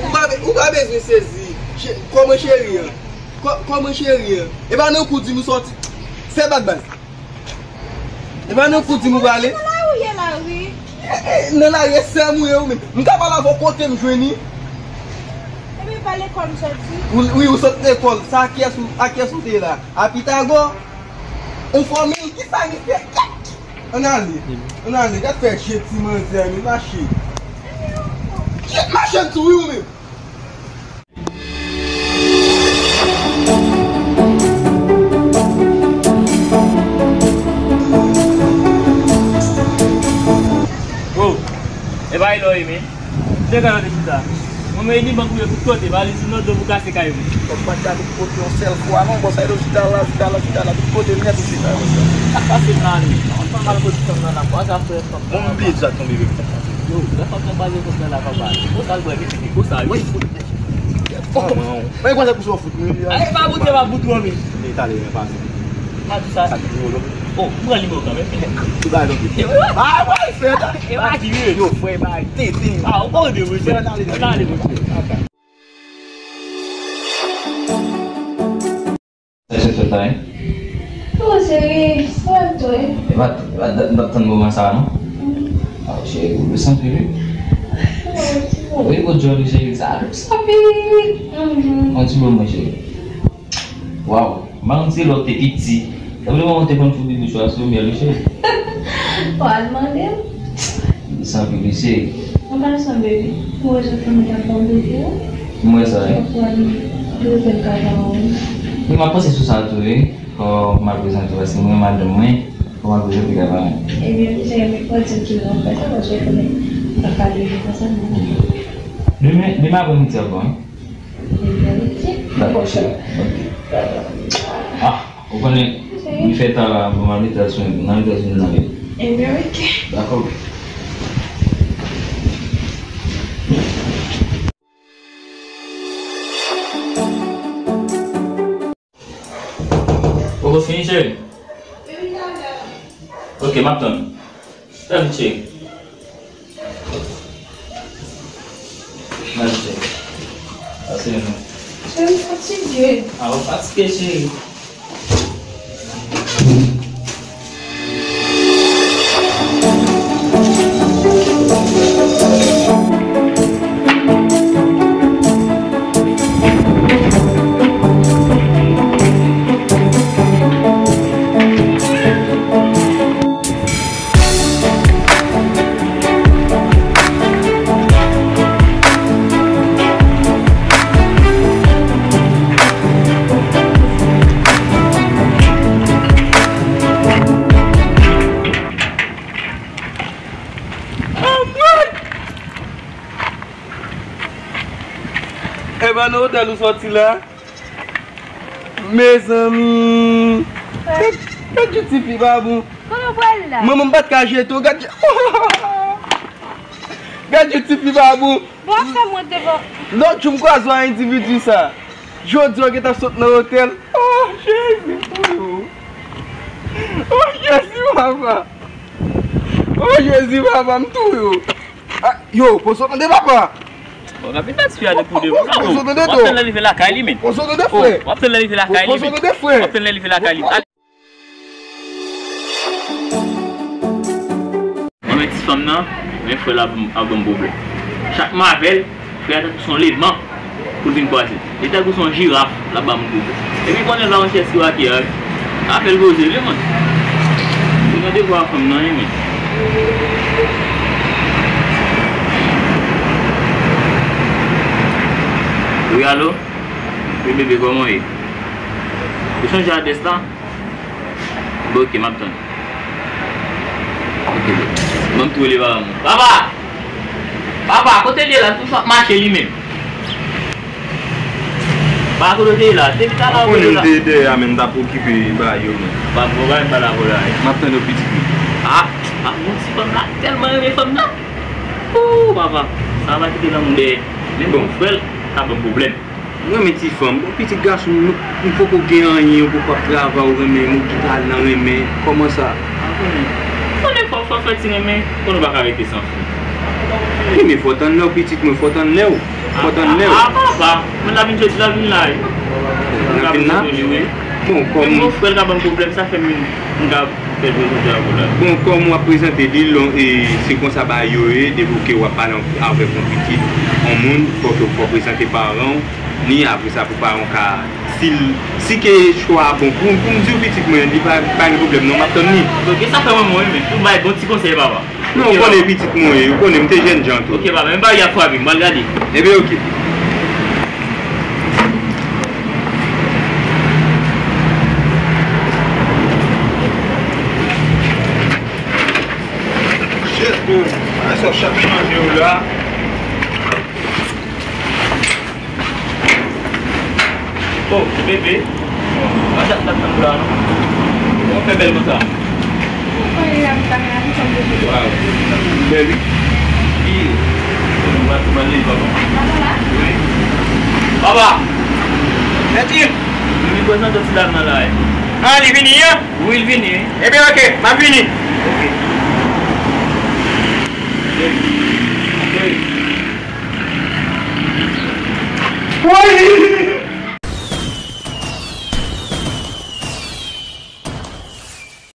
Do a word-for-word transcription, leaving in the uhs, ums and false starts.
Ou pa be-, ou pa bezwen sezi. Che-, kòman cheri an? Kò-, kòman cheri an? E pa nan kou di m ou sòti. Fè bak baz. E pa nan kou di m ou prale. Nan lari ou ye la, wi. E, e, nan lari e sè m ou ye ou menm. M ka pale avè w kote m jwenn li. Epi pa lekòl m sòti. Ou, wi, ou sot lekòl. Sa a kiyès ou, a kiyès ou te ye la? A Pitagò? Ou fòme l, kisa misye fè? Ann ale. Ann ale, gad fè je ti manzè, men mache. Kèt mache m tou wi ou menm. Oh, e bay lò e men. Te ka yo te chita. Mwen men li bank ou yo tout kote, valiz sou nan do pou kase kay mwen. Kòm pa ta tout kote yon sèl fwa non, bòs ay do chita la, chita la, chita la, tout kote nèt ou chita. Sa k pase m la menm? Mwen pa mal kote fanm nan la, bòs a fè fanm nan. Bon, m bliye sa tonbe vre. Yo, lè fanm nan baze kòb nan la papa. Konsa l bwè vit vit, konsa wi. Mwen konsa kou sou fout mwen. Ay pa bout, pa bout ou anvi. Li tale men pase. Pa di sa. Sa ki dwòl. Oh, m pran nimewo kanmenm. Tout bagay donk. Ah, wè, fè ta. E pa di wi. Yo, frè, bay tete. Ah, ou pa de wi. Fè ta ale. Fè ta ale wi. Sa se fèt la, hein? Oh, cheri, sa va toi? E pa, e pa dat m t ap tann moman sa a, non? Ah, cheri, ou dous anpil wi. Oh, ti bo. Wi, ou jolly, cheri, sa dous anpil. On ti bo mwen, cheri. Waw, m pa konn si lè w te piti. Sa vle mwen te konn foubi bouch ou a sou myèl wi cheri. Ou al mande m? Li sanble wi cheri. Mwen pa sanble wi. Ou wè jan fanmi ta fè w bebe a? M wè sa wi. Fòk ou al prezante l kay paran w wi. Wi, m ap panse sou sa tou wi. Fò m al prezante w paske mwen madanm mwen. Fò m al prezante l kay paran w. Ebyen wi cheri, men fò w di m kilè w ap fè sa paske w konnen m pa ka leve konsa non. Demen, demen apremidi ankò wi. Ebyen wi cheri. Dakò, cheri. Ah, ou konnen, li fè ta la, bon, m al mete l sou, m al mete l sou nan li. Ebyen, oke. Dakò. Ou fini, cheri? Ok, m ap tann. Tann, cheri. N al cheri. Pase yon. Cheri, m fatige. Ah, ou fatige, cheri. Eban, nan otèl ou sòti la? Mezanmi! Gad, gad yon tifi babou! Kote w pral la? Manman m pa t ka jete w, gad. Gad yon tifi babou! Bon, ap fè mwen devan. Lòt jou m kwaze w a endividi sa. Jodi a w gentan sot nan otèl. Oh, Jezi, m touye w. Oh, Jezi, papa. Oh, Jezi, papa, m touye w. Ah, yo, poze w tande, papa. Bon, kapitèn, si a de kou de bra. Poze w tande, w ap tann lè li vin lakay li, men. Poze w tande, frè. W ap tann lè li vin lakay li, men. Poze w tande, frè. W ap tann lè li vin lakay li. Mwen, men ti fanm nan, men frè la ap ban m pwoblèm. Chak m avè l, frè a tankou se yon leman pou l vin kwaze. Li tankou se yon jiraf, l ap ban m pwoblèm. Epi konnen l pa konn kiyès ki wake a, wi. Afè l poze, vle mwen. Se yon devwa fanm nan, wi, men. Wi, alo? Wi, bebe, kòman w ye? Ou chanje adrès la? Bon, ok, m ap tann. Ok, bon. Ban m tou rele papa m. Papa! Papa, kote l ye la? Tout sa ap mache li menm. Papa, kote w te ye la? Depi talè ou kote la? Ou konnen m te dèyè a, men m t ap okipe bagay yo, men. Papa, bon, bagay m pa la pou la, wi. M ap tann ou pitit mwen. Ah, ah, bon, ti fanm la, tèlman renmen fanm nan. Ooh, papa, sa pa kite lanmou dèyè. Men bon, frè l, sa ban m pwoblèm. M renmen ti fanm. Bon, pitit gason m, nou, m poko gen anyen, ou poko ap travay, ou renmen, ou gentan al nan renmen. Kòman sa? A, konnen. Konnen fò, fò fè ti renmen. Konnen ou pa ka rete san fi. Wi, men fò tann lè w, pitit mwen, fò tann lè w. Fò tann lè w. A, a, a, papa. Men l ap vin jodi, l ap vin la, wi. L ap vin la? Wi. Bon, kòm. Men bon, frè l ka ban m pwoblèm, sa fè m vin, m ka fè l prezante avè w la. Bon, kòm w ap prezante li, lon, e, se konsa bagay yo ye, depi w ke w ap pale avèk yon pitit, yon moun, fò ke w fò prezante paran w, ni apre sa pou paran w ka, si l, si ke chwa a bon pou, pou m di w pitit mwen, li pa, pa gen pwoblèm non, m ap tann li. Ok, sa fè mwen, mwen, men, pou bay bon ti konsèy, papa. Non, ou konnen pitit mwen ye, ou konnen m te jènjan tou. Ok, papa, men pa y ap frape, m pral gade. Ebyen, ok. Shit, man. Bagay sa ap chanje w la. Oh, bebe. Pa dat n ap tann ou la, non. Ou fè bèl konsa. Ou konnen la, m pa nan janm de bebe. Waw. Bèl, wi. Wi. Ou pa tou mal leve, papa. Papa la? Wi. Papa! Mèt Yves! Li vin prezante ti dam nan la, wi. Ah, li vini, an? Wi, l vini, wi. Ebyen, ok, m ap vini. Ok.